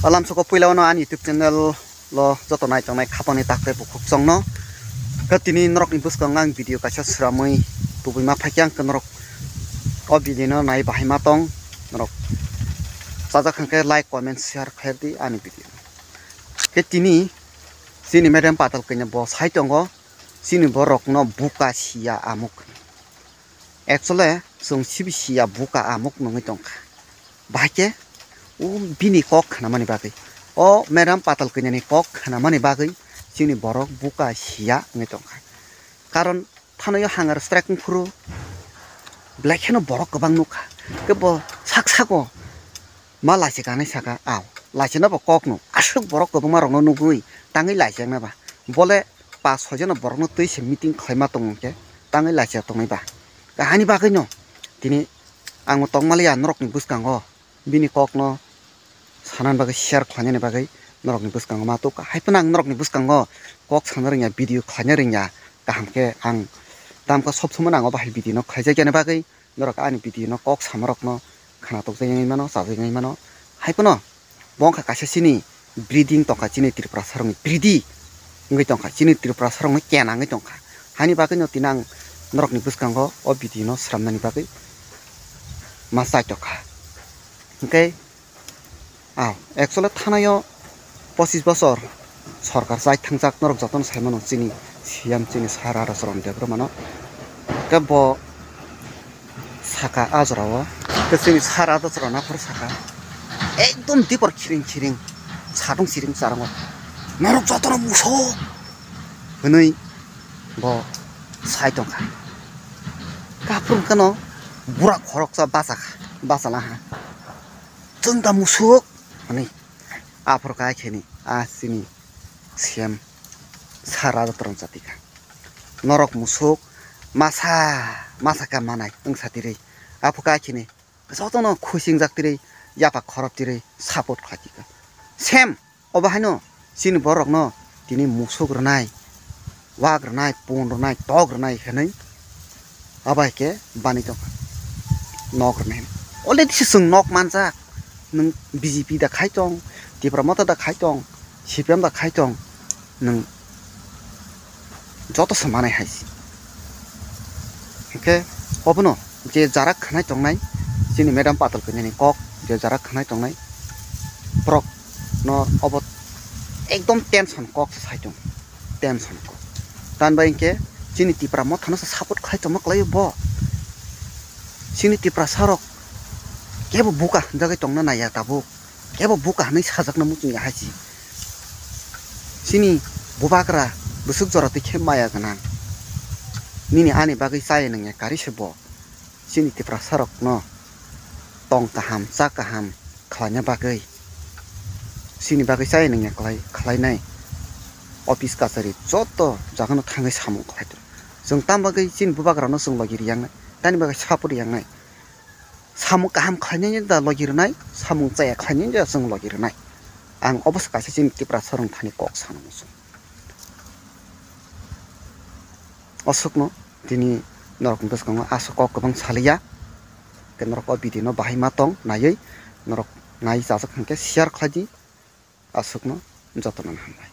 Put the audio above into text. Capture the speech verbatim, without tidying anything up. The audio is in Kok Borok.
Alam soko puila ono ani YouTube channel lo joto nai tongnai khapangni tak tei bukhuk chongno. Khe tini norokni bwskango ang video kaisa sramwi tubui ma phaikhe ang khe norok o video no nai bahai ma tong. Norok chajak hwnkhe like, comment, share khairdi ani video. Khe tini chini madam Patal Kanya bo sai tongo, chini borokno buka siya amuk. Actually, chwng sibi siya buka amuk nungwi tongkha. Bahai khe o bini kok khnamani bagwi, o madam Patal Kanyani kok khnamani bagwi chini borok buka siya wngwi tongkha. Karon thanoyo hangar strike wngphuru belai kheno borok kwbang nukha. Khe bo sak sago ma lachi kanwi saka, "Ao, lachi no bo kok no." Aswk borok kwbangma rokno nugwi tangwi lachi wngna ba. Bole pas soi jona borokno twi se meeting khlaima tong hwnkhe tangwi lachi tongnai ba. Kahani bagwi no tini ang tongmaliya norokni bwskango bini kokno sanani bagwi, share khlainani bagwi norokni bwskango ma tukha. Hai phano ang norokni bwskango kok sana rwngya, video khlaina rwngya, kaham khe ang tamkhe sob somoi no ang o bahai video no khlaijakya ni bagwi norok ani video no kok samarokno khna tokjaknai mano, chajaknai mano. Hai phano bo wngkha kaisa chini breeding tongkha, chini Tripurasarokni breeding wngwi tongkha, chini Tripurasarokno kena wngwi tongkha. Haini bagwino tini ang norokni bwskango o video no sramnani bagwi ma chai tokha. Hwnkhe, ah, actually thanaio pochis bosor sorkar chai thangjak, norok jotono sai mano chini C M, chini Sir Radhacharan Debbarmano. Khe bo saka ah jorao, khe chini Sir Radhacharan aphuru saka, ekdom dipor khiring khiring, satung siring charango, "Norok jotono musuk," hwnwi bo sai tongkha. Khe aphuru hwnkhe no bura khoroksa bachakha, bachalaha, "Chwng da musuk," hwnwi. Aphuru khe kheni a chini C M Sir Radhacharan chatikha, "Norok musuk masa masa khe manai wngsa tirwi." Aphuru khe kheni jotono khusingjak tirwi, yapak khorop tirwi support khlai tikha. Same obo haino chini borokno tini musuk rwnai, wak rwnai, pun rwnai, tok rwnai hwnwi abo hai khe bani tongkha. Nok rwnai hwnwi. Already se chwng nok manjak. Nwng B J P da khai tong, Tipra Motha da khai tong, C P M da khai tong, nwng joto se manai hai se. Hwnkhe obono je jara khnai tongnai, chini Madam Patal Kanyani kok je jara khnai tongnai, borok no obo ekdom tension kok se sai tong, tension kok. Tamni bai hwnkhe chini Tipra Mothano se support khlai tongma kwlaio bo. Chini Tiprasarok kebo buka hwnjagwi tongna naiya tabuk. Kebo buka hwnwi sajakna muchungya hai se. Chini bubagra bwswk jora twi khe maya gwnang. Nini ani bagwi chaya nangya kari se bo. Chini Tiprasarokno tong kaham, cha kaham khlaina bagwi. Chini bagwi chaya nangya khlai, khlainai office kachari joto jagano thangwi samung khlai tongo. Chwng tam bagwi chini bubagrano chwng logi riyangnai, tani bagwi support riyangnai. Samung kaham khlainai da logi rwnai, samung chaya khlainai da chwng logi rwnai. Ang obo se kaisa chini Tiprasarokni thani kok sana muchung. Aswkno tini norokni bwskango aswk kok kwbang saliya. Khe norok o video no bahai ma tong naiwi, norok nai chajak hwnkhe share khlai di. Aswkno jotono hambai.